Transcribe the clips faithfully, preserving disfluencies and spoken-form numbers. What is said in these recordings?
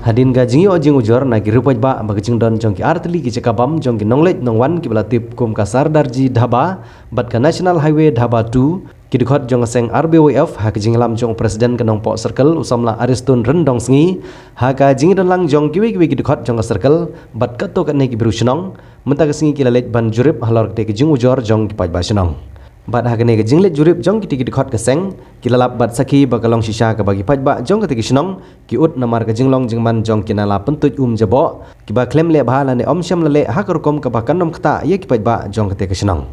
Hadien ka jingïoh jingujor na ki riew paidbah ba ka jingdon jong ki artylli ki jaka bam jong ki nongleit nongwan kiba la tip kum ka Sardarji Dhaba bad ka National Highway Dhaba two, ki dkhot jong ka seng R B Y F ha ka jingïalam jong u President ka Nongpoh Circle u samla Ariston Ryndongsngi, ha ka jingdon lang jong kiwei kiwei ki dkhot jong ka circle bad katto katne ki briew shnong, mynta ka sngi ki la leit ban jurip halor katei ka jingujor jong ki paidbah shnong. Bad ha kane ka jingleit jurip jong kitei ki dkhot ka seng, ki la lap bad sakhi ba ka long shisha kaba ki paidbah jong katei ka shnong ki ud namar ka jinglong jingman jong ki nala pyntuid um jaboh kiba khlem leh bha lane ym shym la leh ha ka rukom kaba kan ym ktah ïa ki paidbah jong katei ka shnong.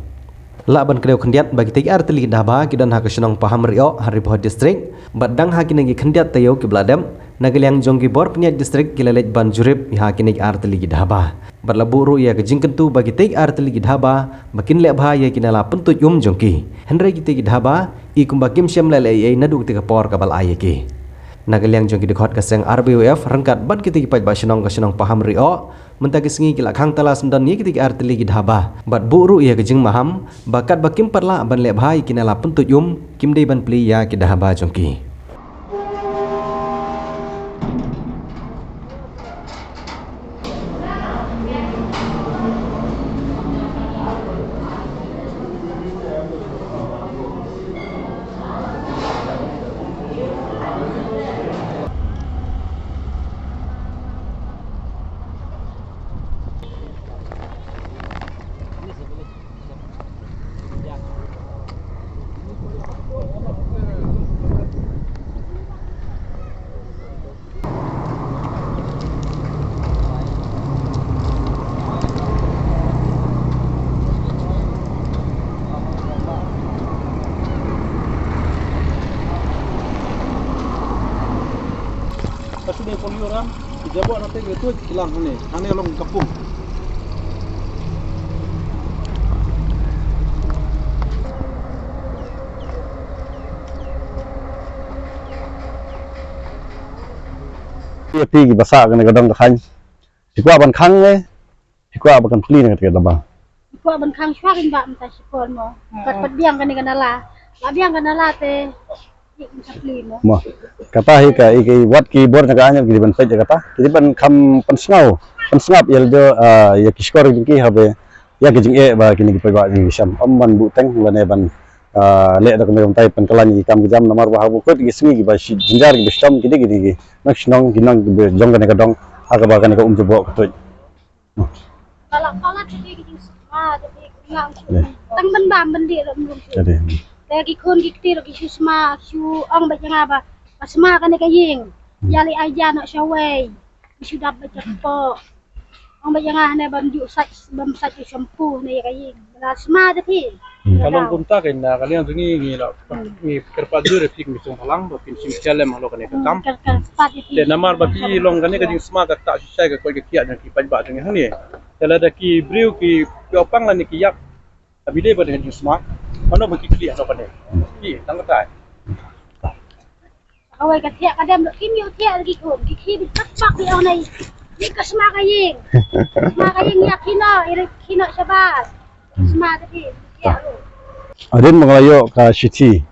Lah ban kdew khyndiat ba kitei ki artylli ki dhaba ki don ha ka shnong Pahamrioh ha Ri Bhoi District, bad dang ha kine ki khyndiat taïew kiba la dep, na ka liang jong ki bor pynïaid district ki la leit ban jurip ïa ha kine ki artylli ki dhaba. Bad la buh ruh ïa ka jingkyntu ba kitei ki artylli ki dhaba ba kin leh bha ïa ki nala pyntuid um jong ki. Hynrei kitei ki dhaba i kumba kim shym leh leh ei ei naduh katei ka por kaba la ai ïa ki. Na ka liang jong ki dkhot ka seng R B Y F ryngkat bad kitei ki paidbah shnong ka shnong Pahamrioh, mynta ka sngi ki la khang tala syndon ïa kitei ki artylli ki dhaba bad buh ruh ïa ka jingmaham ba katba kim pat lah ban leh bha ïa ki nala pyntuid um, kim dei ban plie ïa ki dhaba jong ki. Ka shu dei pon ïoh ram, ki jaboh na te ki tuid ki lang hangne, hangne long ka pung. Ïa phi kiba sah kane ka dong ka thaiñ, phi kwah ban khang ne phi kwah ba kan plie na kata ka daba? Phi kwah ban khang shuwa kin ba mynta shipor mo. Kat pat biang kane ka nala. La biang ka nala te. Ïa kin sa plie mo. Mo. Kata hi ka i, i wat ki bor na ka aiñ ki dei ban peit ïa kata. Ki dei ban kham pynsngew, pynsngap ïa lade, ah, ïa ki shkor jong ki haba ïa ki jingeh ba kine ki paidbah jong ki shem. Ym ban buh teng lane ban, ah, leh da kumne kumtai pynkhlaiñ ïa ki kam ki jam namar ba ha ba kut ki sngi kiba shi jynjar kiba shem ki dei ki dei ki nang shnong ki nang kiba jong kane ka dong ha kaba kane ka um jaboh ka tuid. Ka la palat ka dei ka jingsma, ka dei ka ngam shu. Tang ban bam ban dih ruh mlum shu. Ka dei. Te ki khun ki kti ruh ki shu sma, ki shu ong bad jong nga ba, ba sma kane ka ïing. Hmm. Ïa lei ai ja noh shawei. Ki shu dap bad ja kpoh. Ong bad jong nga hane bam ju sait, bam sait ju shampoo hane ïa ka ïing. Ba la sma te phi. Hmm. Ka long kumta kein na ka liang jong ngi ngi la, hmm, ngi kyrpad jur ïa phi ki nongshong balang ba phin shim shalem halor kane ka kam. Hmm, kyr, kyrpad ïa phi. Te namar ba phi long kane ka jingsma ka ktah shisha ka koit ka khiah jong ki paidbah jong ngi hangne. Te lada ki briew ki, ki ïoh pang lane ki ïap. Abi dei ba dei ka jingsma. Mano ba ki khlieh halor kane. Ki tang kata. Kawei ka thiah ka dem ruh kim ïoh thiah ki khun, ki khie bit pat pak ki ong nai. Ni ka sma ka ïing. Sma ka ïing ïa kino, ïa kino shabar. Sma te ki thiah ruh. Hadien ba nga la ïoh ka shithi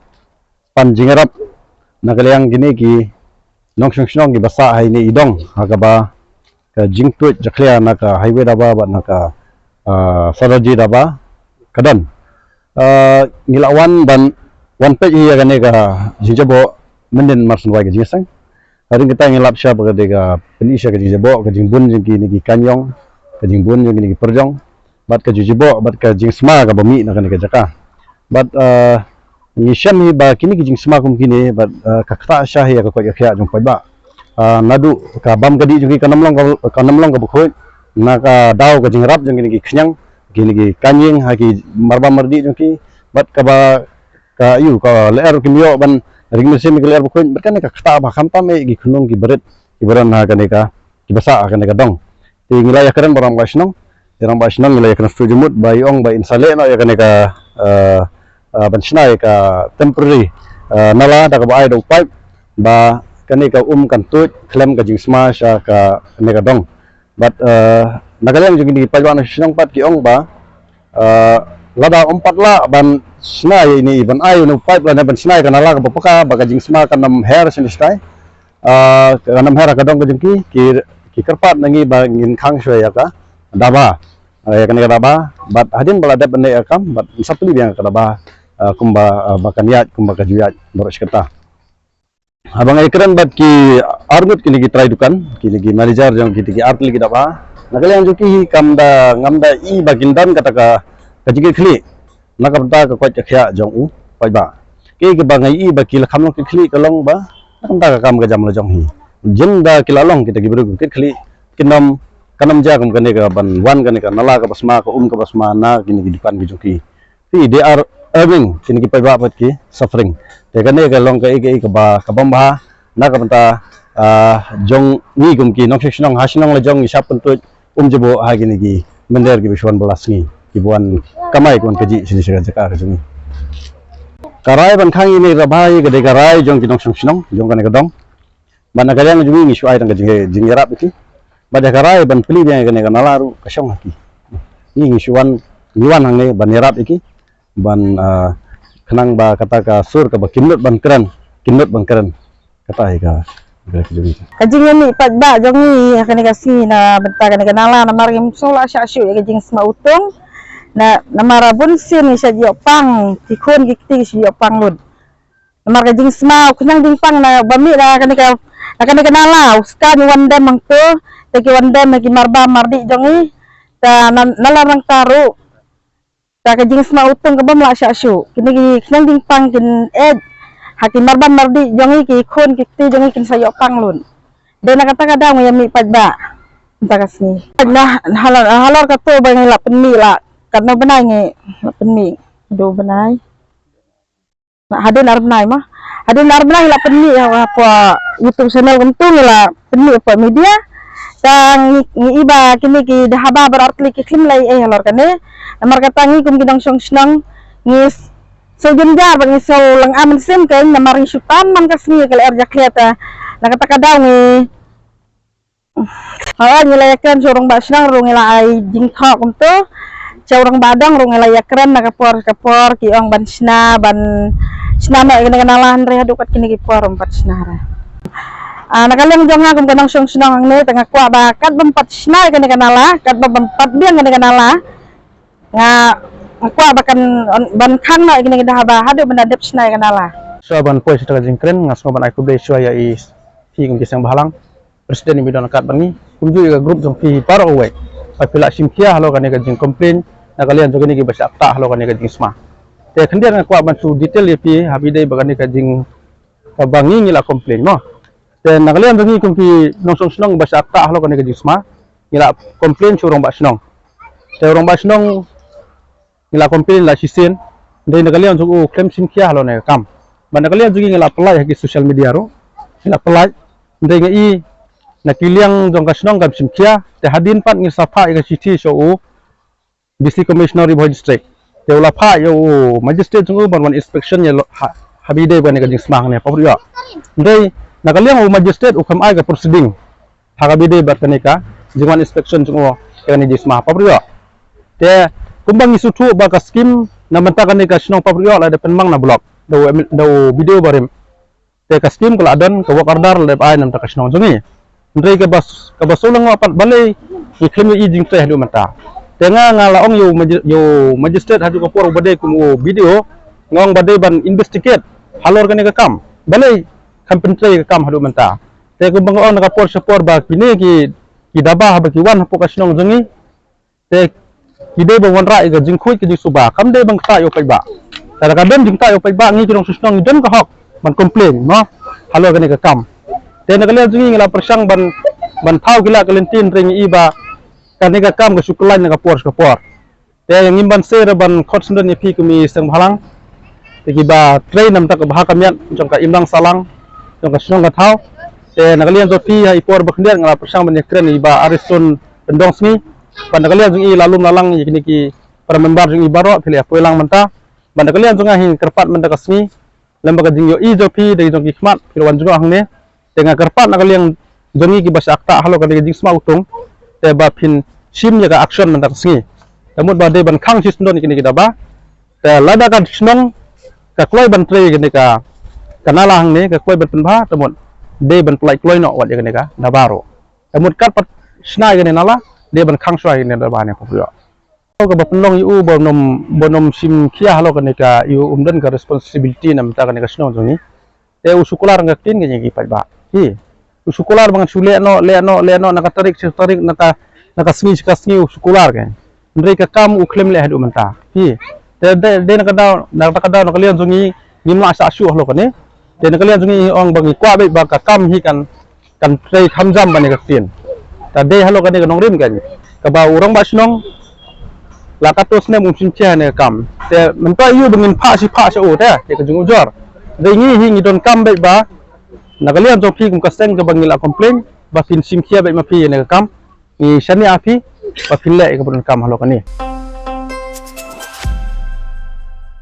pan jingïarap na ka liang kine ki nongshong shnong kiba sah ha ine i dong ha kaba ka jingtuid jakhlia na ka highway daba bad na ka, ah, Sardarji daba ka don. Ah, ngi la wan ban wan peit ïa kane ka jingjaboh mynnin mar shu wai ka jingïaseng. Hadien kata ngi lap sha ba ka dei ka pyni sha ka jingjaboh, ka jingbun jong kine ki kaiñiong, ka jingbun jong kine ki pyrjong. Bad ka jingjaboh bad ka jingsma kaba mih na kane ka jaka. Bad, eh, ngi shem hi ba kine ki jingsma kum kine bad, eh, ka ktah sha hi ïa ka koit ka khiah jong paidbah. Eh, naduh ka bam ka dih jong ki kan ym long ka, kan ym long kaba khuid na ka daw ka jingrap jong kine ki khñiang, kine ki kaiñieng ha ki marbam mardih jong ki bad kaba ka ïu ka lyer kim ïoh ban ring mynsiem ka lyer ba khuid bad kane ka ktah ba khamtam eh ki khynnung ki barit kiba don ha kane ka kiba sah ha kane ka dong. Te ngi la ïakren bad rangbah shnong, te rangbah shnong ngi la ïakren shu jingmut ba i ong ba in sa leh noh ïa kane ka, eh, eh, ban shna ïa ka temporary, eh, nala da kaba ai da u paip ba kane ka um kan tuid khlem ka jingsma sha ka, kane ka dong. Bad, eh, na ka liang jong kine ki paidbah na shnong pat ki ong ba, eh, lada ym pat lah ban shna ïa ine i ban ai ïa une u paip lane ban shna ïa ka nala kaba paka ba ka jingsma kan ym her shane shatai. Ah, ka nam hera ka dong ka jong ki, ki, ki kyrpad na ngi ba ngin khang shuwa ïa ka daba. Ah, ïa kane ka daba, bad hadien ba la dep ban leh ïa ka kam, bad sa plie biang ka daba, ah, kumba, ah, ba kan ïaid, kumba ka ju ïaid, baroh shi katta. Haba nga ïakren bad ki arngut kine ki trai dukan, kine ki manager jong kine ki artylli ki daba. Na ka liang jong ki hi kam da, ngam da i ba kin don kata ka, ka jingkitkhlieh na ka bynta ka koit ka khiah jong u paidbah. Ki, kiba nga i ba ki la kham long kit khlieh ka long ba na ka bynta ka kam ka jam la jong hi. Jin da ki la long kita ki briew kit khlieh, kin ym, kan ym jia kum kane ka ban wan kane ka nala kaba sma, ka um kaba sma na kine ki dukan ki jong ki. Ki, they are earning, kine ki paidbah pat ki suffering. Te kane ka long kaei kaei kaba, ka bym bha na ka bynta, ah, jong ngi kum ki nongshong shnong, ha shnong la jong ngi shah pyntuid um jaboh ha kine ki mynder kiba shu wan bylla sngi, kiba wan kamai, kiba wan kajih sha kane ka jaka ka jong ngi. Ka rai ban khang ïa kane ka daba hi ka dei ka rai jong ki nongshong shnong jong kane ka dong. Bad na ka liang jong ngi, ngi shu ai tang ka jing, jingïarap ïa ki. Bad ïa ka rai ban plie biang ïa kane ka nala ruh ka shong ha ki. Ngi, ngi shu wan, ngi wan hangne ban ïarap ïa ki, ban, ah, khnang ba kata ka sur kaba kin nud ban kren, kin nud ban kren. Kata hi ka, ka, ka jong ngi. Ka jingïamih paidbah jong ngi ha kane ka sngi na bynta kane ka nala, namar ngim sngew lah shah shuh ïa ka jingsma utung. Na, namar bunsien ngi shait ïoh pang, ki khun ki kti ki shait ïoh pang lut. Namar ka jingsma, u khñiang jingpang na ba mih na kane ka, na kane ka nala, u skaiñ u wan dem hangto, te ki wan dem ki marbam mardih jong ngi. Ta na, nalor nangta ruh, ta ka jingsma utung ka bym lah shah shuh. Kine ki khñiang jingpang kin ïaid ha ki marbam mardih jong ngi, ki khun ki kti jong ngi kin sa ïoh pang lut. Dei na kata ka daw ngi ïamih paidbah mynta ka sngi. Na halor, halor kato ba ngi la pynmih la katno bnai ngi la pynmih? Dei bnai. Hadien ar bnai mo. Hadien ar bnai la pynmih ha, ha, hapoh YouTube channel kumto ngi la pynmih hapoh media. Te ngi, ngi i ba kine ki daba baroh artylli ki khlem leh ei halor kane. Namar kata ngi kum ki nongshong shnong ngi s-, sngewjynjar bad ngi sngew lynga mynsiem kein namar ngi shu tan man ka sngi ka lyer jakhlia te. Na kata ka daw ngi Hooid, ngi la ïakren sha u rangbah shnong ruh, ngi la ai jingthoh kumto. Sha u rangbah dong ruh ngi la ïakren na ka por ka por, ki ong ban shna, ban shna noh ïa kane ka nala, hynrei haduh kat kine ki por ym pat shna re. Ah, na ka liang jong nga kum ka nongshong shnong hangne, te nga kwah ba kat bym pat shna ïa kane ka nala, kat bym pat biang kane ka nala, nga, nga kwah ba kan, ban khang noh ïa kane ka daba haduh ban da dep shna ïa ka nala. Shuwa ban poi sha ka jingkren, nga sngew ban ai khublei shuwa ïa i phi kum ki seng bhalang, president, i ba don ryngkat bad ngi, kumjuh ïa ka group jong phi baroh kawei. Ba phi la shim khia halor kane ka jingcomplain na ka liang jong kine kiba shah ktah halor kane ka jingsma. Te khyndiat nga kwah ban shu detail ïa phi ha ba ïadei bad kane ka jing, kaba ngi ngi la complain mo. Te na ka liang jong ngi kum ki nongshong shnong ba shah ktah halor kane ka jingsma, ngi la complain sha u rangbah shnong. Te u rangbah shnong ngi la complain la shisien, hynrei na ka liang jong u khlem shim khia halor kane ka kam. Bad na ka liang jong ngi ngi la pyllait ha ki social media ruh, ngi la pyllait, hynrei nga i na ka liang jong ka shnong kam shim khia. Te hadien pat ngi sa phah ïa ka shithi sha u D C Commissioner Ri Bhoi District. Te u la phah ïa u magistrate jong u ban wan inspection ïa lo-, ha, ha ba ïadei bad kane ka jingsma hangne ha Papyrïoh. Hynrei na ka liang u magistrate u khlem ai ka proceeding ha kaba ïadei bad kane ka jingwan inspection jong u ïa kane ka jingsma ha Papyrïoh. Te kumba ngi sngewthuh ba ka skim na bynta kane ka shnong Papyrïoh la dep pynmang na block da u M-, da u B D O barim. Te ka skim ka la don, ka work order la dep ai na bynta ka shnong jong ngi. Hynrei kaba s-, kaba shu lyngngoh pat balei ngi khlem ïohi jingtrei haduh mynta. Te nga, nga la ong ïa u maji-, ïa u magistrate haduh ka por uba dei kum u B D O, nga ong ba dei ban investigate halor kane ka kam. Balei kam pyntrei ka kam haduh mynta. Te kumba nga ong na ka por sha por ba kine ki, ki daba haba ki wan hapoh ka shnong jong ngi, te ki dei ban wanrah ïa ka jingkhuid ka jingsuba, kam dei ban ktah ïa u paidbah. Te lada ka don jingktah ïa u paidbah, ngi ki nongshong shnong ngi don ka hok ban complain mo halor kane ka kam. Te na ka liang jong ngi ngi la pyrshang ban, ban thaw ki lad ki lynti, hynrei ngi i ba kane ka kam ka shu kyllain na ka por sha ka por. Te ngim banse ruh ban khot syndon ïa phi kum i seng bhalang, te kiba trei na ka bynta ka bha ka miat jong ka imlang sahlang jong ka shnong ka thaw. Te na ka liang jong phi ha i por ba khyndiat nga la pyrshang ban ïakren ïa i Bah Ariston Pyndongsngi. Bad na ka liang jong i la lum la lang ïa kine ki para member jong i baroh, phi la ïa poi lang mynta. Bad na ka liang jong nga hi nga kyrpad mynta ka sngi, lem bad ka jingïohi jong phi da ki jong ki khmat, phi la wan jngoh hangne. Te nga kyrpad na ka liang jong ngi kiba shah ktah halor kane ka jingsma utung, te ba phin shim ïa ka action mynta ka sngi. Te mut ba dei ban khang shisyndon ïa kine ki daba. Te lada ka shnong ka kloi ban trei ïa kane ka, ka nala hangne, ka kloi ban pynbha, te mut Dei ban pynlait kloi noh wat ïa kane ka daba ruh. Te mut kat pat shna ïa kane nala, dei ban khang shuwa ïa kane daba ne pop ïoh. Kaba pynlong ïa u ba nym, ba nym shim khia halor kane ka, ïa u um don ka responsibility na mynta kane ka shnong jong ngi. Te u shu kular ka ktien ka jong ngi paidbah. Hi. U shu kular ba ngan shu leh noh, leh noh, leh noh na ka tarik sha tarik, na ka, na ka sngi sha ka sngi u shu kular ka. Hynrei ka kam u khlem leh haduh mynta. Hi. Te dei, dei na ka daw, na ka daw na ka liang jong ngi ngim lah sah shuh halor kane. Te na ka liang jong ngi ong ba ngi kwah beit ba ka kam hi kan, kan trei kham jam ban ïa ka ktien. Te dei halor kane ka nongrim kan, kaba u rangbah shnong la katto snem um shim khia ïa kane ka kam. Te mynta ïa u ba ngin phah shi phah sha u te ïa ka jingujor. Dei ngi hi ngi donkam beit ba na ka liang jong phi kum ka seng kaba ngi la complain ba phin shim khia beit ma phi ïa kane ka kam. Ngi shaniah phi ba phin leh ïa kaba donkam halor kane.